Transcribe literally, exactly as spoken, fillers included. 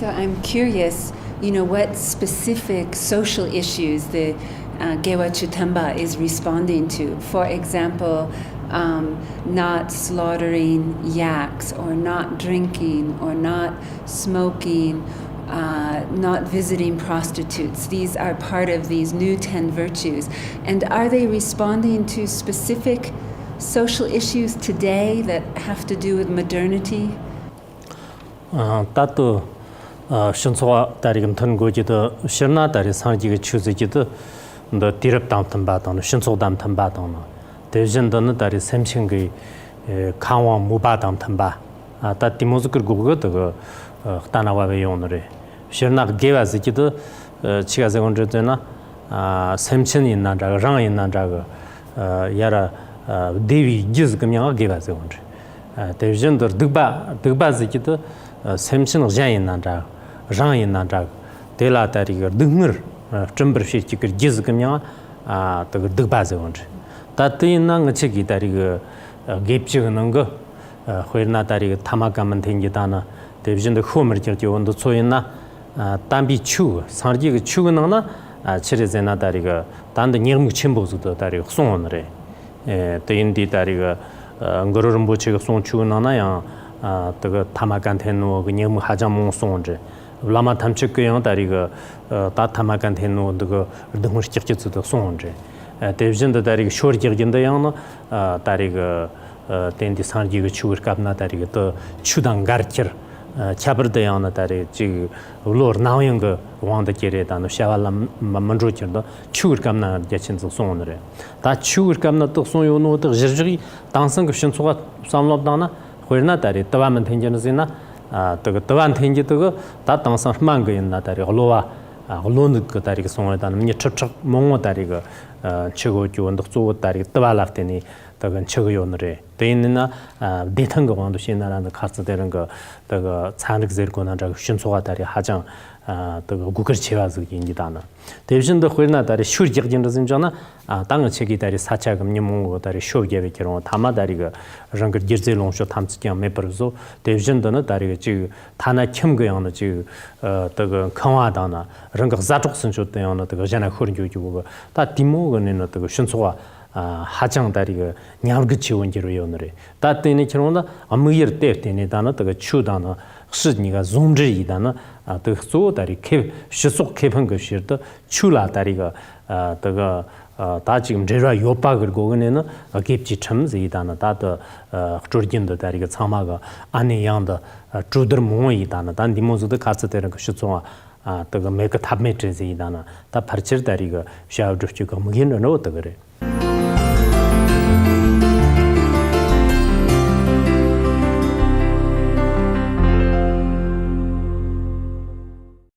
So I'm curious, you know, what specific social issues the uh, Gewachutamba is responding to. For example, um, not slaughtering yaks or not drinking or not smoking, uh, not visiting prostitutes. These are part of these new ten virtues. And are they responding to specific social issues today that have to do with modernity? ད་ལྟོ་སྤྱི་ཚོགས་ད་རེས་མཐུན་དགོས་ཀྱི་དུ་ཕྱིར་ན་ད་རེས་སངས་རྒྱས་ཀྱི་ཆོས་ཟེར་གྱི་དུ་འདི་དུས་རབས་དང་མཐུན་པ་དང་ནི་སྤྱི་ཚོགས་དང་མཐུན་པ་དང་ནི་དེ་བཞིན་དུ་ནི་ད་རེས་སེམས་ཅན་གྱི་ཁམས་དབང་མོས་པ་དང་མཐུན་པ་ད་དེ་མོ་ཟིག་གི་སྒོ་གི་དུ་གི་ལྟ་ན་བབ་ཡོང་ནི་རེད། ཕྱིར་ན་དགེ་བ་ཟེར་གྱི་དུ་ཆི་ག་ཟེར་གོ་འདྲི་ཟེར་ན། སེམས་ཅན་ཡིན་ན་འདྲ་གི་རང་ཡིན་ན་འདྲ་གི་ཡ་ར་བདེ་བའི་རྒྱུ་ཟིག་གི་མིང་ང་དགེ་བ་ཟེར་གོ་འདྲི། དེ་བཞིན་དུ་སྡིག་པ་སྡིག་པ་ཟེར་གྱི་དུ་སེམས་ཅན་གཞན་ཡིན་ན་འདྲ་རང་ཡིན་ན་འདྲ་གི་དེ་ལ་ད་རེས་གི་སྡུག་བསྔལ་སྤྲིན་པར་བྱེད་ཀྱི་གི་རྒྱུ་ཟིག་གི་མིང་ང་དུ་གི་སྡིག་པ་ཟེར་གོ་འདྲི། ད་དེ་ཡིན་ན་ངི་ཆོ་གི་ད་རེས་གི་དགེ་བཅུ་གི་ནང་གི་དཔེར་ན་ད་རེས་ཐ་མ་ཀ་མི་འཐེན་གྱི་ད་ནི་དེ་བཞིན་དུ་ཤོ་མི་རྒྱག་གི་བོ་འདི་ཚོ་ཡིན་ན། དམ་པའི་ཆོས་སངས་རྒྱས་ཀྱི་ཆོས་ཀྱི་ནང་ན་ཆི་རེད་ཟེར་ན་ད་རེས་ད་འདི་ཉེས་དམིགས་ཆེན་པོ་ཟིག་ཏུ་ད་རེས་གསུངས་ཡོད་ནི་རེད། དེ་ཡིན་དུས་ད་རེས་གུ་རུ་རིན་པོ་ཆེ་གི་གསུང་ཆོས་ཀྱི་ནང་ན་ཡང་དེ་གི་ཐ་མ་ཀ་མི་འཐེན་ནོ་གི་ཉེས་དམིགས་ཧ་ཅང་མང་གསུངས་ཡོད་རེད། བླ་མ་ཐམས་ཅད་ཀྱིས་ཡང་ད་རེས་གི་ད་ཐ་མ་ཀ་མི་འཐེན་ནོ་འདི་གི་སྡུག་བསྔལ་སྐྱག་གི་ཚུལ་དུ་གསུངས་ཡོད་རེད། དེ་བཞིན་དུ་ད་རེས་གི་ཤོ་རྒྱག་རྒྱུ་འདི་ཡང་ནི་ད་རེས་གི་དེ་འདི་སངས་རྒྱས་ཀྱི་ཆོས་ཀྱི་སྐབས་ན་ད་རེས་ཀྱི་དུ་ཆོས་དང་འགལ་ཁྱེར། ཁྱད་པར་དུ་ཡང་ན་ད་རེས་ཅིག་བློ་རྣ་བ་ཡང་གི་དབང་དུ་སྐྱེ་རེ་ད་ནི་བྱ་བ་ལ་མི་འགྲོ་ཁྱེར་དུ་ཆོས་ཀྱི་སྐབས་ན་རྒྱ་ཆེན་ཟིག་གསུངས་ནི་རེད། ད་ཆོས་ཀྱི་སྐབས་ན་དུ་གསུངས་ཡོད་ནོ་དུ་གཞིར་བཞག་གིས་དེང་སང་གི་སྤྱི་ཚོགས་བསམ་བློ་བཏང་ན་དཔེར་ན་ད་རེས་དུ་བ་མི་འཐེན་རྒྱུ་ནི་ཟེར་ན། དུ་གི་དུ་བ་འཐེན་རྒྱུ་དུ་གི་ད་དེང་སང་སྨན་གི་ཡིན་ན་ད་རེས་གློ་བ། གློ་ནད་གི་ད་རེས་གི་སོང་བ་ད་ནི་མི་ཁྲི་ཕྲག་མང་བོ་ད་རེས་གི་འཆི་གོ་རྒྱུ་འདི་གཙོ་བོ་ད་རེས་དུ་བ་ལ་བརྟེན་ནས་ད་གི་འཆི་གི་ཡོད་ནི་རེད། དེ་ཡིན་ན་བདེ་ཐང་གི་དབང་དུ་བྱས་ན་ར་འདི་ཁ་རྩང་དེ་རིང་གི་ད་གི་ཚན་རིག་ཟེར་དགོས་ན་འདྲ་གི་སྤྱི་ཚོགས་བ་ད་རེས་ཧ་ཅང་ད་གི་དགོས་གལ་ཆེ་བ་ཟིག་ཡིན་གྱི་ད་ནི། དེ་བཞིན་དུ་དཔེར་ན་ད་རེས་ཤོ་རྒྱག་རྒྱུ་འདྲ་ཟིན་བྱུང་ན་ད་ང་ཆེ་གི་ད་རེས་ས་ཆ་གི་མི་མང་བོ་ད་རེས་ཤོ་རྒྱབ་པའི་ཁྱེར་འོང་ཐ་མ་ད་རེས་གི་རང་གི་རྒྱུ་རྫས་ལོངས་སྤྱོད་ཐམས་ཅད་ཀྱང་མེད་པར་བཟོ། དེ་བཞིན་དུ་ནི་ད་རེས་གི་ཅིག་ཐ་ན་ཁྱིམ་གི་ཡང་ན་ཅིག་ད་གི་ཁང་བ་དང་ན་རང་གི་ཟ་གྲོགས་སུ་འཆོད་དུ་ཡང་ན་ད་གི་གཞན་ན་ཤོར་འགྱོ་རྒྱུ་བོ་གི་ད་དེ་མོ་གི་ནི་ནི་ད་གི་སྤྱི་ཚོགས་བ་ཧ་ཅང་ད་རེས་གི་ཉམས་རྒུད་ཆེ་བོ་འགྱུར་བ་ཡོད་ནི་རེད། ད་དེ་ནི་ཁྱེད་རང་ལ་དམིགས་ཡུལ་དེ་བརྟེན་ནས་ད་ནི་ད་གི་ཆོས་དང་ནི་སྲིད་གཉིས་ཀ་ཟུང་འབྲེལ་ཡིས་ད་ནི་ད་གཙོ་བོ་ད་རེས་ཁེ་སྤྱི་ཚོགས་ཁེ་ཕན་གི་ཕྱིར་དུ་ཆོས་ལ་ད་རེས་གི་ད་གི་ད་ཅིག་འབྲེལ་བ་ཡོད་པ་གི་སྒོ་གི་ནས་ནི་དགེ་བཅུའི་ཁྲིམས་ཟེར་ཡིས་ད་ནི་ད་དུ་སྲོལ་རྒྱུན་དུ་ད་རེས་གི་ཚང་མ་གི་ཨ་ནེ་ཡང་དུ་གྲོས་བསྡུར་མང་བོ་ཡིས་ད་ནི་ད་འདི་མོ་ཟིག་ཏུ་ཁ་ཚུ་དེ་རིང་གི་སྤྱི་ཚོགས་ཨ་དུ་གི་མེད་གི་ཐབས་མེད་བྲལ་ཟེར་ཡིས་ད་ནི་ད་ཕལ་ཆེར་ད་རེས་གི་བྱ་བ་སྒྲུབ་སྤྱོད་གི་དམིགས་ཡུལ་འདྲ་འདྲ་བོ་དུ་གི་རེད།